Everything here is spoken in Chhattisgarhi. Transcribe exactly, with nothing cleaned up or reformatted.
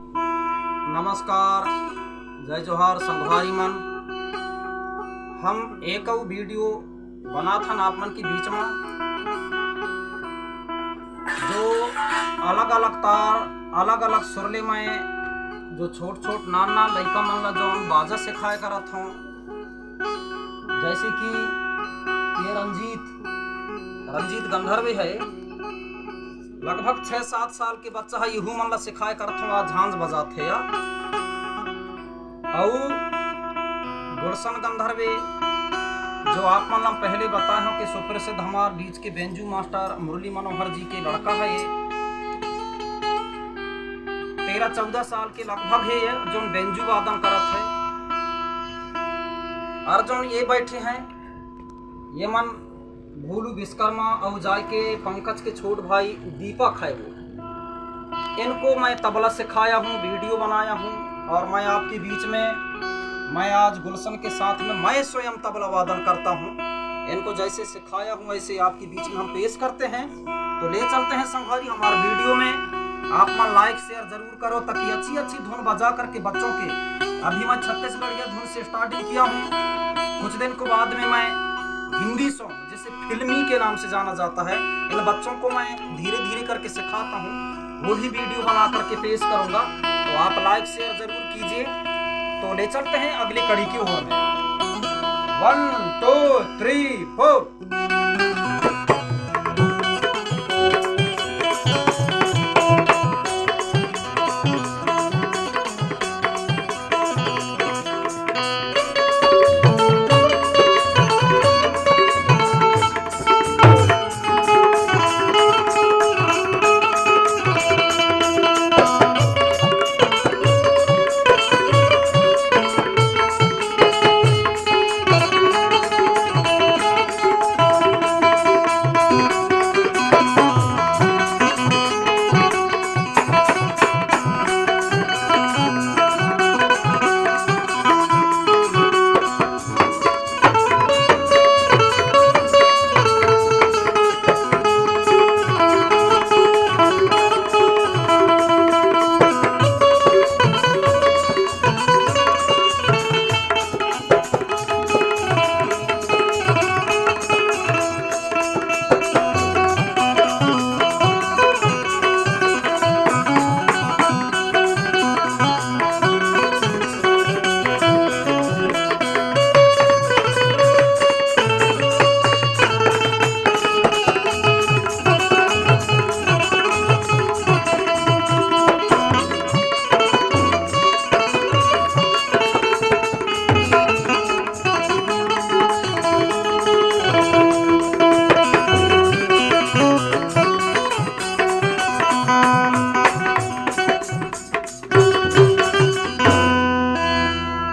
नमस्कार, जय जोहार संगवारी मन। हम एक अउ वीडियो बनात हन आप मन के बीच म, जो अलग-अलग तार, अलग-अलग सुर ले मैं जो छोट-छोट नान-नान लइका मन ला जौन बाजा सिखाए करत हौं, जैसे कि ये रंजीत, रंजीत गंधर्वे है, लगभग छह सात साल के बच्चा है, इहू मन ला सिखाए करत हौं, आज झांझ बजात हे या। अउ गुलशन गंधर्वे, जो आप मन ला पहले बताए हौं कि सुप्रसिद्ध हमार बीच के बेंजू मास्टर मुरली मनोहर जी के लड़का है ये, तेरह चौदह साल के लगभग है ये, जोन बेंजू वादन करत है। और जोन ये बैठे हैं, ये मन भोलू विश्वकर्मा अउ जाय के पंकज के छोट भाई दीपक है वो। इनको मैं तबला सिखाया हूँ, वीडियो बनाया हूँ और मैं आपके बीच में, मैं आज गुलशन के साथ में मैं स्वयं तबला वादन करता हूँ। इनको जैसे सिखाया हूँ वैसे आपके बीच में हम पेश करते हैं। तो ले चलते हैं संगवारी हमारे वीडियो में। आप मन लाइक शेयर जरूर करो ताकि अच्छी अच्छी धुन बजा करके बच्चों के, अभी मैं छत्तीसगढ़िया धुन से स्टार्टिंग किया हूँ। कुछ दिन को बाद में मैं हिंदी सॉन्ग, जिसे फिल्मी के नाम से जाना जाता है, इन बच्चों को मैं धीरे धीरे करके सिखाता हूँ, वो भी वीडियो बना करके पेश करूंगा। तो आप लाइक शेयर जरूर कीजिए। तो ले चलते हैं अगली कड़ी की ओर में। One, two, three, four।